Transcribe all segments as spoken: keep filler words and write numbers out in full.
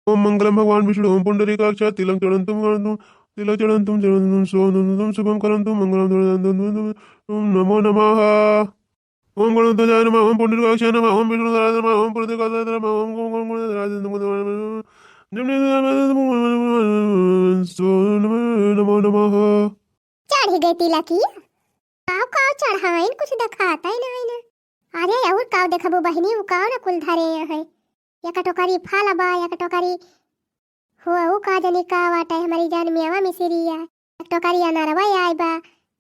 ओम मंगलम भगवान विष्णु, ओम पुंडरीकाक्ष, तिलक चढ़ंतुम करंतुम, तिलक चढ़ंतुम चढ़ंतुम, सोम शुभम करंतुम, मंगलम करंतुम, नमो नमः। ओम गणेशाय नमः, ओम पुंडरीकाक्षाय नमः, ओम विष्णुधराय नमः, ओम पुंडरीकाक्षाय नमः, ओम गणेशाय नमः, नमो नमः। चढ़ गए तिलकिया। काव काव चढ़ाइन, कुछ देखात ही नाहीं ना। अरे अउर काव देखबू बहिनी, उ काव ना कुल धरे हैं। एक टोकरी फल बा, एक टोकरी हो, उ का जनी का बाटे हमरी जान मेवा मिसिरिया, एक टोकरी अनरवा आइ बा,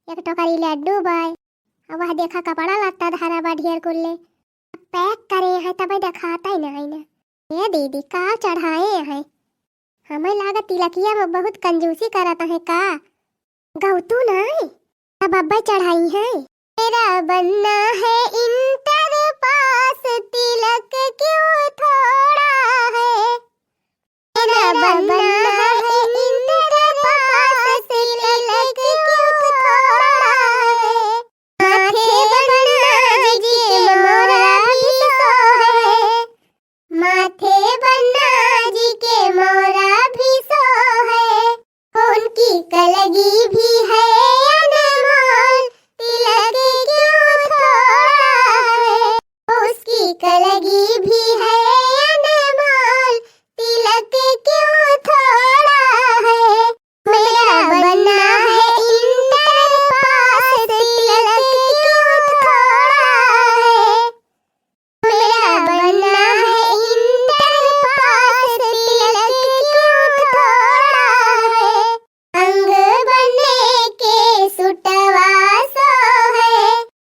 एक टोकरी लड्डू बा, अउ वह देखा कपड़ा लत्ता धरा बा ढेर कुल्ले, पैक करे हैं तबे देखात ही नाहीं ना। ए दीदी, का चढ़ाए हैं? हमें लागत तिलकिया में बहुत कंजूसी करत हैं का? गौतू नाहीं, अब अब्बे चढ़ाई हैं। मेरा बनना है इंटर पास, तिलक क्यों थोड़ा है? मेरा बनना है इंटर पास, तिलक क्यों थोड़ा है? माथे बनना जी के मोरा भी सो है, माथे बनना जी के मोरा भी सो है, उनकी कलगी भी है अनमोल, तिलक क्यों थोड़ा है, उसकी कलगी भी है अनमोल, तिलक क्यों थोड़ा है। मेरा बनना है इंटर पास, तिलक क्यों थोड़ा है। मेरा बनना है इंटर पास, तिलक क्यों थोड़ा है। अंग बनने के सुटवा सो है,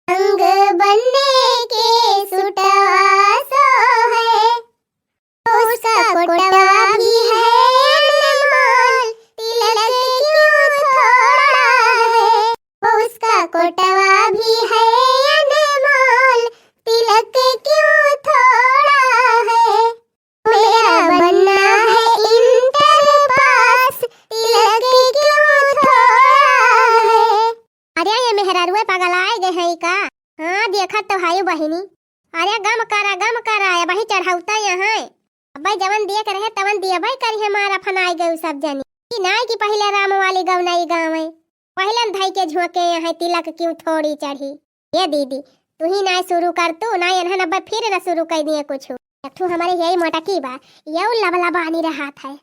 अंग बनने के सुटवा सो है, उसका कोटवा भी है अनमोल, तिलक क्यों थोड़ा है। उसका कोटवा भी है अनमोल, तिलक क्यों थोड़ा है। मेरा बनना है इंटर पास, तिलक क्यों थोड़ा है। अरे ये मेहरारुए पगलाए गए हैं का? हाँ, देखत तो हायु बहिनी। अरे गम करा, गम करा, अबही चढ़ौता यहाँ। अब्बे जवन दिए के रहे, तवन दियबे करिहे, मारा फनाई गए सब जनी। ई नाई कि पहिले राम वाली गौनई गावे, पहिले न धई के झोंके यहाँ तिलक क्यों थोड़ी चढ़ी। ए दीदी, तुही नाई शुरू करतू, नाई एनहन अब्बे फिर न शुरू कइ दिए कुछ। एक ठू हमरे यही मोटकी बा, यऊ लबलबानी रहत है।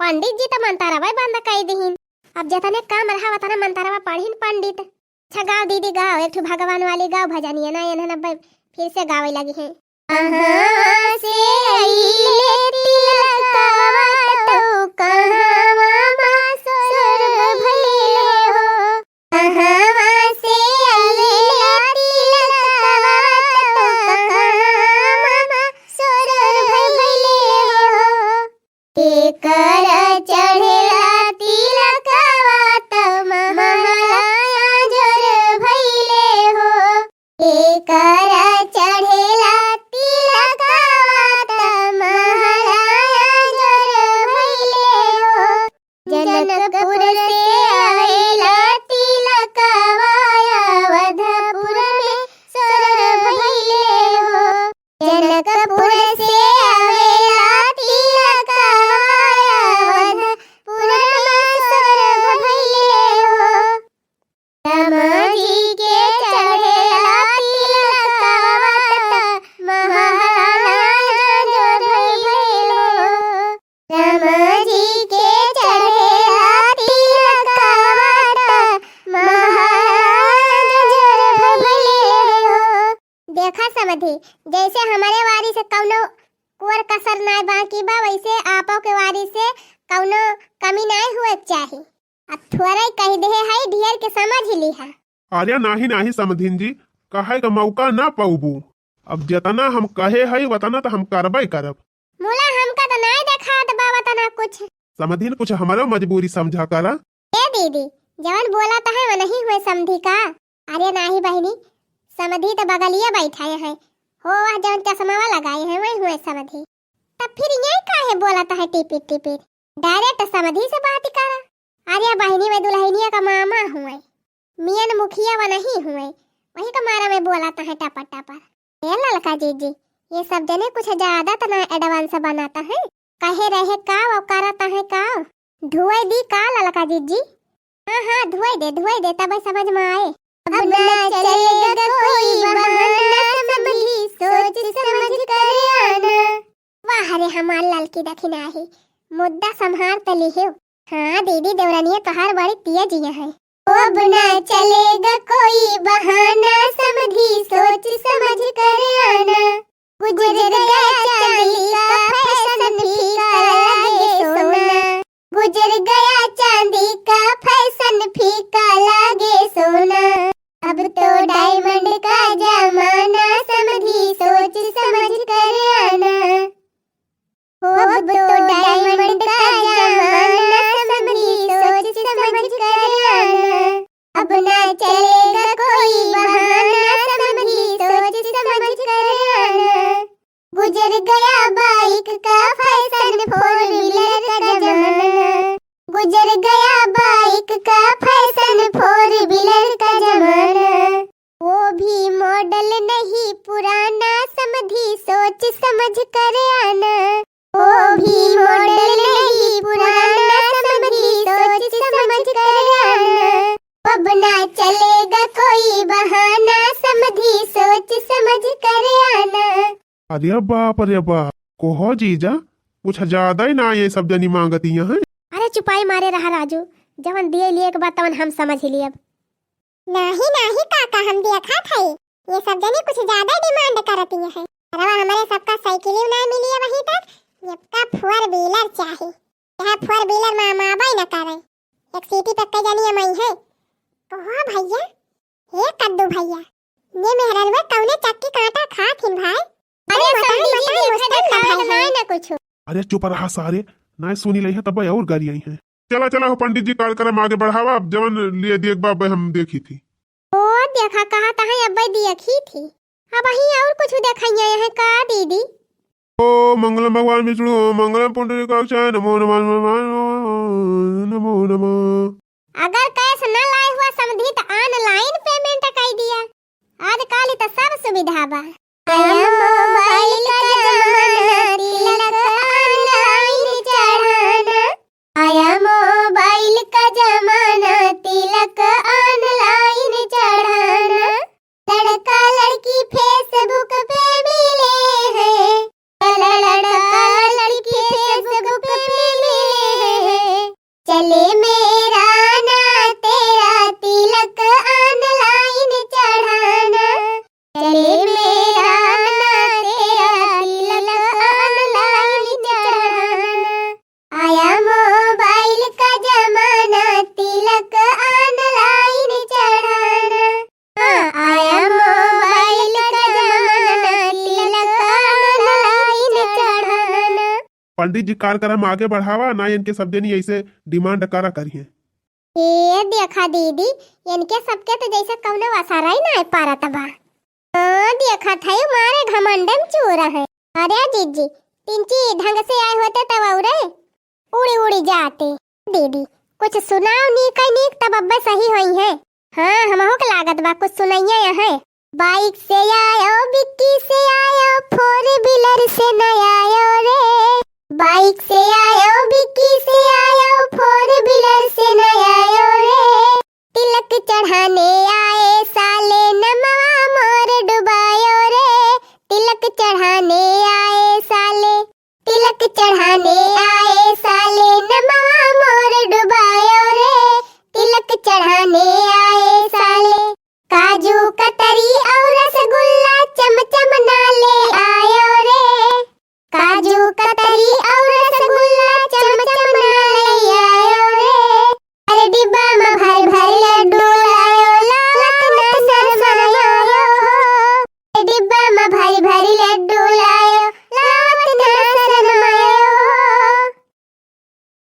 पंडित जी त मंतरवा बंद कइ दिहिन। अब जतने काम रहा वतने मंतरवा पढ़िन पंडित। अच्छा गाओ दीदी गाओ, एक ठू भगवान वाली गाओ भजनिया, नाई एनहन अब्बे फिर से गावे लगिहें। कहाँ से अइले तिलकवा तउ कहवा मा सुर भइले हो। कहवा से अइले तिलकवा तउ कहवा मा सुर भइले हो। केकर चढ़ेला तिलकवा त महला आजोर भइले हो। केकर चढ़ेला तिलकवा त महला आजोर भइले हो। जनकपुर से आवेला तिलकवा अवधपुर में सोर भइले हो। जनकपुर से आवेला तिलकवा अवधपुर में सोर भइले हो। राम जी के चढ़ेला तिलकवा त महला आजोर भइले हो। राम जी के चढ़ेला तिलकवा त महला आजोर भइले हो। देखा समधी, जैसे हमरे वारी से कउनो कोर कसर नाय बाकी बा, वैसे आपो के वारी से कउनो कमी नाय हुए के चाही। अब थोड़े कहि देहे हई, ढेर के समझ लिहा। अरे नाही, नाही समधिन जी, कहे का मौका ना पउबू। अब जेतना हम कहे हई, वतना त हम करबे करब। मुला हमका त नाय देखात बा वतना कुछ। समधिन, कुछ हमरो मजबूरी समझा करा। ए दीदी, जवन बोलत है, वनही हुए समधी का? अरे नाही बहिनी, समधी त बगलिए बैठाए हैं। हो, वह जवन चश्मावा लगाए हैं, वही हुए समधी। तब फिर यही काहे बोलत है टिपिर टिपिर? डायरेक्ट समधी से बात करा। अरे बहिनी, वे दुल्हनिया का मामा हुए, मियन मुखिया वनही हुए, वही का मारा में बोलत है टपर टपर। ए ललका जीजी, ये सब जने कुछ ज्यादा त ना एडवांस बनत है। कहे रहे का, वो करत है का? धुआई दी का ललका जिज्जी? हाँ, हाँ, धुआई दे, धुआई दे, तब समझ में आए। अब ना चलेगा कोई बहाना, समधी सोच समझ कर आना। वाह रे हमार ललकी दखिनाही, मुद्दा संभार त लिहेव। हाँ दीदी, देवरनिया तोहार बड़ी तेज है। अब ना चलेगा कोई बहाना, समधी सोच समझ कर आना। गुजर गया चांदी का फैशन, फीका लागे सोना। गुजर गया चांदी का फैशन, फीका लागे सोना। अब तो डायमंड का जमाना, समधी सोच समझ कर आना। हो अब तो डायमंड का जमाना, समधी सोच समझ कर आना। अब ना चलेगा कोई बहाना, समधी सोच समझ कर आना। गुजर गया बाइक का फैशन, फोर व्हीलर का जमाना। गुजर गया बाइक का फैशन, फोर व्हीलर का जमाना। वो भी मॉडल नहीं पुराना, समधी सोच समझ कर आना। वो भी मॉडल नहीं पुराना, समधी सोच समझ कर आना। अब ना चलेगा कोई बहाना, समधी सोच समझ कर आना। अरे बाप रे बाप, कहो जीजा, कुछ ज्यादा ही ना ये सब जनी मांगती हैं। अरे चुपाई मारे रहा राजू, जवन दिए लिए के बाद तवन हम समझ ही लिए अब। नाही, नाही काका, हम देखत हई, ये सब जनी कुछ ज्यादा डिमांड करती हैं। अरे हमरे सबका साइकिल ही ना मिली है वहीं तक, सबका फोर व्हीलर चाही। यह फोर व्हीलर में हम आबे न करे, एक सीटी पे कई जनी हम आई है। कहो भैया, हे कद्दू भैया, ये मेहररुआ कौने चक्की काटा खात हिन भाई? अरे अरे बताई, समधी जी, बताई, देखा मुश्किल देखा का भाई है। ना कुछ। अरे चुप रहा सारे, ना सुनी लई है तब और गारी आई है। चला चला हो पंडित जी, कार्यक्रम आगे बढ़ावा, अब जवन लिए दिए बा हम देखी थी। ओ देखा कहा तहाँ अब्बे दिए खी थी, अब वहीं और कुछ देखाइए हैं का दीदी? ओ मंगलम भगवान विष्णु, मंगलम पुंडरीकाक्षाय नमो नमः, नमो नमः। अगर कैश न लाए हुआ समधी त online payment कई दिया, आजकल त सब सुविधा बा। आया मोबाइल का जमाना, तिलक online चढ़ाना। आया मोबाइल का जमाना, तिलक online चढ़ाना। लड़का लड़की Facebook पे मिले हैं, लड़का लड़की Facebook पे मिले हैं। चले मेरा ना तेरा तिलक online चढ़ाना, चले मेरा ना तेरा तिलक online चढ़ाना। आया मोबाइल का जमाना, तिलक online चढ़ाना। हाँ, आया मोबाइल का जमाना, तिलक online चढ़ाना। पंडित जी, कार्यक्रम आगे बढ़ावा ना, इनके सब जनी ऐसे डिमांड करा करिए। ए देखा दीदी, इनके सबके तो जैसे कौनो असरा ही ना पारत बा। हाँ, देखत है, मारे घमंड में चूर है। अरे जिज्जी, तिनची ढंग से आए होते तब औरे उड़ी उड़ी जाते। दीदी, कुछ सुनाओ नीक है नीक, तब अब्बे सही होई है। हाँ, हमहू के लागत बा, कुछ सुनइया है। बाइक से आयो, बिक्की से आयो, फोर व्हीलर से न आयो रे। बाइक से आयो, बिक्की से आयो, फोर व्हीलर से न आयो रे। तिलक चढ़ाने आए साले, नमवा मोर डुबायो रे। तिलक चढ़ाने आए साले, तिलक चढ़ाने आए साले, नमवा मोर डुबायो रे। तिलक चढ़ाने आए साले। काजू कतरी और रसगुल्ला, चम चम ना ले आयो रे। काजू कतरी और रसगुल्ला, चम चम ना ले आयो रे। अरे डिब्बा में भर भर लड्डू लायो, लावत ना शर्मायो हो। अरे डिब्बा में भर भर लड्डू